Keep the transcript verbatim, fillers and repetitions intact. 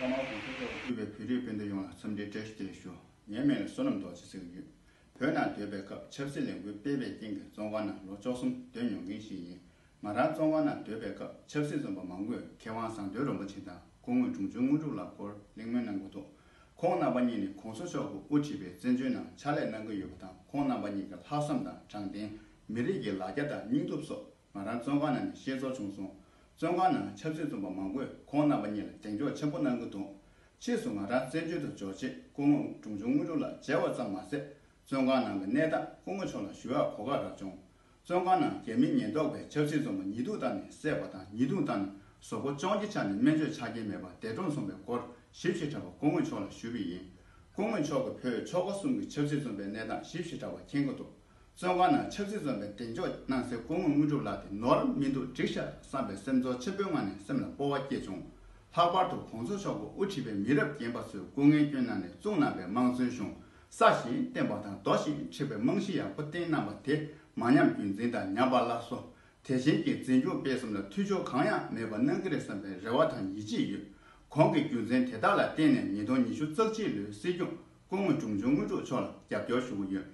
ཐོག་མར་གོང་ས་མཆོག་དབུས་པའི་བོད་རིགས་སྤུན་ཟླ་ཡོངས་ལ་འཚམས་འདྲི་བཀྲ་ཤིས་བདེ་ལེགས་ཞུ། ངའི་མིང་ལ་བསོད་ནམས་རྡོ་རྗེ་ཟེར་གྱི་ཡོད། བོད་ནང་སྡོད་པའི་སྐབས་ཆབ་སྲིད་ལས་འགུལ་སྤེལ་བའི་རྐྱེན་གྱིས་བཙོན་ཁང་ནང་ལོ་བཅུ་གསུམ་སྡོད་མྱོང་མཁན་ཞིག་ཡིན། ང་རང་བཙོན་ཁང་ནང་སྡོད་པའི་སྐབས་ཆབ་སྲིད་བཙོན་པ་མང་པོས་མཁས་དབང་ཟམ་གདོང་རིན་པོ་ཆེ་དང་སྐུ་ངོ་དྲུང་ཆེ་དངོས་གྲུབ་ལགས་སྐོར་གླེང་མོལ་གནང་གི་འདུག། ཁོང་རྣམ་པ་གཉིས་ནི་གོང་ས་མཆོག་གིས་དབུ་ཁྲིད་པའི་བཙན་བྱོལ་ནང་ཕྱག་ལས་གནང་གི་ཡོད་པ་དང་། ཁོང་རྣམ་པ་གཉིས་ཀྱི་ལྷག་བསམ་དང་དྲང་བདེན། མི་རིགས་ཀྱི་ལ་རྒྱ་དང་སྙིང་སྟོབས་སོགས་ང་རང་བཙོན་ཁང་ནང་ནས་ཤེས་ཚོར་བྱུང་སོང་། བཙོན་ཁང་ནང་ཆབ་སྲིད་བཙོན་པ་མང་པོས་ཁོང་རྣམ་པ་གཉིས་ལ་གདེང་འཇོག་ཆེན་པོ་གནང་གི་འདུག། ཕྱིས་སུ་ང་རང་བཙན་བྱོལ་དུ་འབྱོར་རྗེས་སྐུ་ངོ་དྲུང་ཆེ་དངོས་གྲུབ་ལགས་མཇལ་བ་ཙམ་མ་ཟད། བཙོན་ཁང་ནང་གི་གནས་སྟངས་སྐུ་ངོ་མཆོག་ལ་ཞུ་ཡག་གོ་སྐབས་རག་བྱུང་། བཙོན་ཁང་ནང་རྒྱ་མིའི་ཉེན་རྟོག་པས་ཆབ་སྲིད་བཙོན་པ་ཉེས་རྡུང་བཏང་ནས་བསད་པ་དང་། ཉེས་རྡུང་བཏང་ནས་གཟུགས་པོ་བཅོམ་གྱིས་ཆག་ནས་སྨན་བཅོས་ཆ་རྐྱེན་མེད་པར་འདས་གྲོངས་སོང་བའི་སྐོར་ཞིབ་ཕྲ་བ་སྐུ་ངོ་མཆོག་ལ་ཞུས་པ་ཡིན། སྐུ་ངོ་མཆོག་གིས་བོད་ཆོལ་ཁ་གསུམ་གྱི་ཆབ་སྲིད་བཙོན་པའི་གནས་སྟངས་ཞིབ་ཕྲ་བ་མཁྱེན་གྱི་འདུག། བཙོན་ཁང་ནང་ཆབ་སྲིད་བཙོན་པའི་གདེང་འཇོག་གནང་སའི་སྐུ་ངོ་དངོས་གྲུབ་ལགས་དེ་ནོར་མི་འདུག་འགྲིག་ཤག་བསམ་པའི་སེམས་ཚོར་ཆེན་པོའི་ངང་ནས་སེམས་ལ་སྤོབས་པ་སྐྱེས་བྱུང་། ལྷག་པར་དུ་གོང་ས་མཆོག་གིས་དབུ་ཁྲིད་པའི་མི་རབས་རྒན་པ་ཚོས་སྐུ་ངལ་བསྐྱོན་གནང་ནས་བཙུགས་གནང་བའི་དམངས་གཙོའི་གཞུང་སྲ་ཞིང་བརྟན་པ་དང་རྡོ་བཞིན་ཁྲི་པའི་རྨང་གཞི་ཡག་པོ་བཏིང་གནང་བ་དེ་མ་ཉམས་རྒྱུན་འཛིན་དང་ཉམས་པ་སླར་གསོ། དེ་བཞིན་གྱི་འཛིན་སྐྱོང་སྤེལ་གསུམ་ལ་འཐུས་ཤོར་གང་ཡང་མེད་པ་གནང་གི་རེད་བསམ་པའི་རེ་བ་དང་ཡིད་ཆེས་ཡོད། གོང་གི་རྒྱུ་མཚན་དེ་དག་ལ་བརྟེན་ནས་ཉིས་སྟོང་ཉི་ཤུ་རྩ་གཅིག་ལོའི་སྲིད་སྐྱོང་སྐུ་ངོ་དྲུང་ཆེ་དངོས་གྲུབ་མཆོག་ལ་རྒྱབ་སྐྱོར་ཞུ་གི་ཡོད།